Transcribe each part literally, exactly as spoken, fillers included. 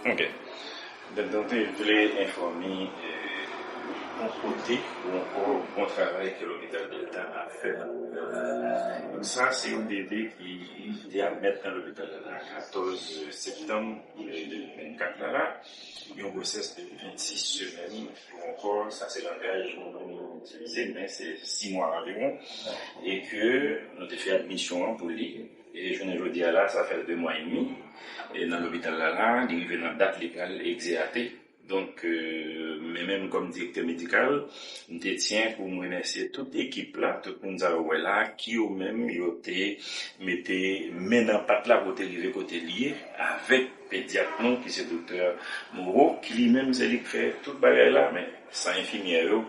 Ok. Donk, nou te vle enfòme eh, bon kote ou ankò bon travay ke lopital Delta ap fè nan lopital la. Donk, sa se yon bebe ki te ap mèt nan lopital la katòz septanm de de mil vennkat la, la. Yon gwosès de vennsis semèn. Ou ankò, sa se langaj nou itilize, men se sis mwa anviwon. E ke nou te fè admisyon an pou li. E jounen jodi a la, sa fè de mwa edmi. E nan lopital la, la, li rive nan dat li pral egzeyate. Donk, euh, men menm kòm direktè medikal, m te tyen pou m remèsye tout ekip la, tout moun sa yo wè la, ki yo menm yo te mete men nan pat la pou te rive kote li ye, avèk pedyat nou, ki se doktè Moreau, ki li menm se li k fè tout bagay la, men san enfimyè yo,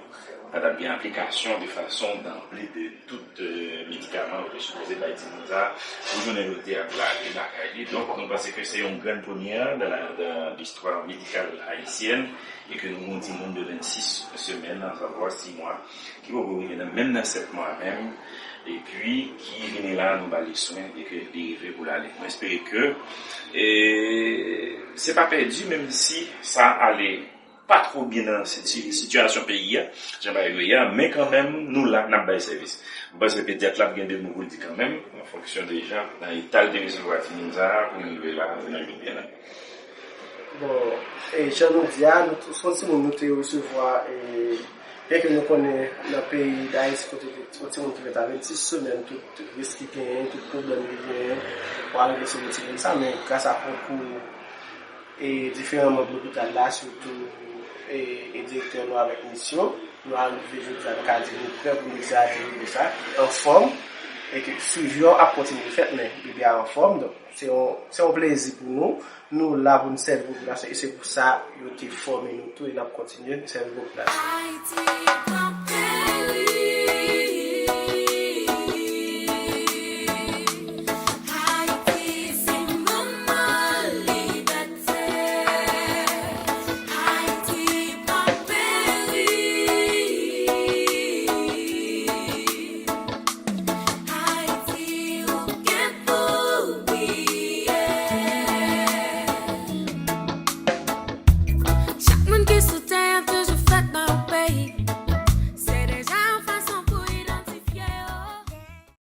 pa t ap gen aplikasyon de fason danble de tout euh, medikaman yo te sipoze bay timoun sa pou jounen jodi a la li lakay li. Donk, nou panse ke se yon grann premyè dans la, dans l'histoire médicale haïtienne e ke nou yon timoun de vennsis semèn, a savwa sis mwa, ki poko rive nan menm nan sèt mwa menm, epi ki vini la, nou ba li swen e ke li rive pou l ale. Mwen espere ke e, se pa pèdi, menm si sa ale pa two byen nan siti- sitiyasyon peyi a, jan bagay yo ye a, men kanmenm, nou la, n ap bay sèvis. Mwen panse pedyat la ap gen de mo pou l di kanmenm, an fonksyon de jan, nan eta l te resevwa timoun sa a, pou l rive la, jounen jodi a la. Bon, e jan nou di a, nou tou- se yon timoun nou te resevwa, e byen ke nou konnen nan peyi Dayiti, kote ke yon timoun ki fèt a vennsis semèn, tout risk ki genyen, tout pwoblèm ki genyen, pou arive sou yon timoun sa, men gras a konkou e diferan manm lopital la, sitou e, e direktè nou avèk misyon, nou arive jodi a, nou ka di nou prè pou nou egzeyate bebe sa, anfòm, e ke swivi an ap kontinye fèt, men bebe a anfòm, donk se yon, se yon plezi pou nou. Nou la pou nou sèvi popilasyon, e se pou sa yo te fòme nou tou, e n ap kontinye sèvi popilasyon.